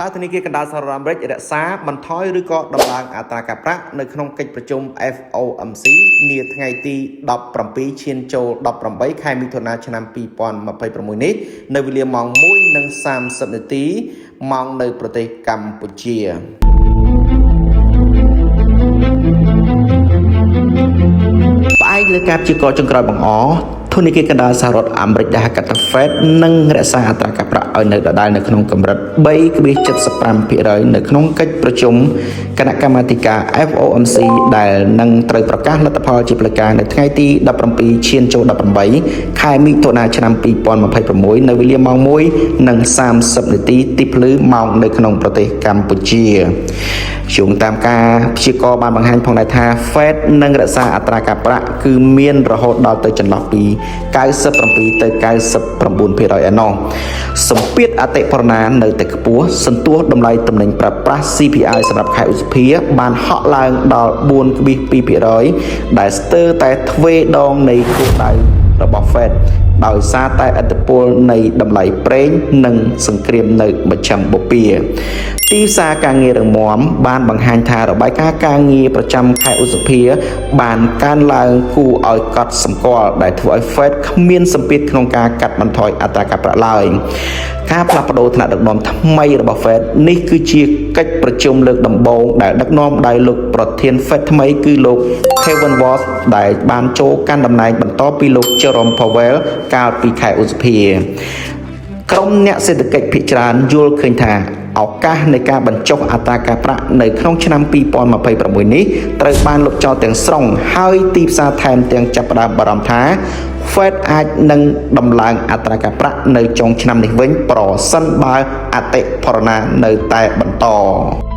តើធនាគារកណ្ដាលសហរដ្ឋអាមេរិករក្សាបន្ថយឬក៏ដំឡើងអត្រាការប្រាក់នៅក្នុងកិច្ចប្រជុំ FOMC នាថ្ងៃទី17ឈានចូល18ខែមិថុនាឆ្នាំ2026នេះនៅវេលាម៉ោង1:30នាទីម៉ោងនៅប្រទេសកម្ពុជា ផ្អែកលើការព្យាករណ៍ចុងក្រោយបង្អស់ធនាគារកណ្ដាលសហរដ្ឋអាមេរិកដែលហៅកាត់ថា Fed នឹងរក្សាអត្រាការប្រាក់ឲ្យនៅដដែលនៅក្នុងកម្រិត3.75%នៅក្នុងកិច្ចប្រជុំគណៈកម្មាធិការ FOMC ដែលនឹងត្រូវប្រកាសលទ្ធផលជាផ្លូវការនៅថ្ងៃទី17ឈានចូល18ខែមិថុនាឆ្នាំ2026នៅវេលាម៉ោង1:30នាទីទីភ្លឺម៉ោងនៅក្នុងប្រទេសកម្ពុជាយោងតាមការព្យាករណ៍បានបង្ហាញផងដែរថា Fed នឹងរក្សាអត្រាការប្រាក់គឺមានរហូតដល់ទៅចន្លោះពី97ទៅ99%ឯណោះសម្ពាធអតិផរណានៅតែខ្ពស់សន្ទុះតម្លៃទំនិញប្រើប្រាស់ CPI សម្រាប់ខែឧសភាបានហក់ឡើងដល់4.2%ដែលស្ទើរតែទ្វេដងនៃគោលដៅរបស់ Fed ដោយសារតែឥទ្ធិពលនៃតម្លៃប្រេងនិងសង្គ្រាមនៅមជ្ឈិមបូព៌ាទីផ្សារការងាររឹងមាំបានបង្ហាញថារបាយការណ៍ការងារប្រចាំខែឧសភាបានកើនឡើងគួរឲ្យកត់សម្គាល់ដែលធ្វើឲ្យ Fed គ្មានសម្ពាធក្នុងការកាត់បន្ថយអត្រាការប្រាក់ឡើយការផ្លាស់ប្ដូរថ្នាក់ដឹកនាំថ្មីរបស់ Fed នេះគឺជាកិច្ចប្រជុំលើកដំបូងដែលដឹកនាំដោយលោកប្រធាន Fed ថ្មីគឺលោក Kevin Warsh ដែលបានចូលកាន់តំណែងបន្តពីលោក Jerome Powell កាលពីខែឧសភាក្រុមអ្នកសេដ្ឋកិច្ចភាគច្រើនយល់ឃើញថាឱកាសនៃការបញ្ចុះអត្រាការប្រាក់នៅក្នុងឆ្នាំ2026នេះត្រូវបានលុបចោលទាំងស្រុងហើយទីផ្សារថែមទាំងចាប់ផ្ដើមបារម្ភថា Fed អាចនឹងដំឡើងអត្រាការប្រាក់នៅចុងឆ្នាំនេះវិញប្រសិនបើអតិផរណានៅតែបន្ត។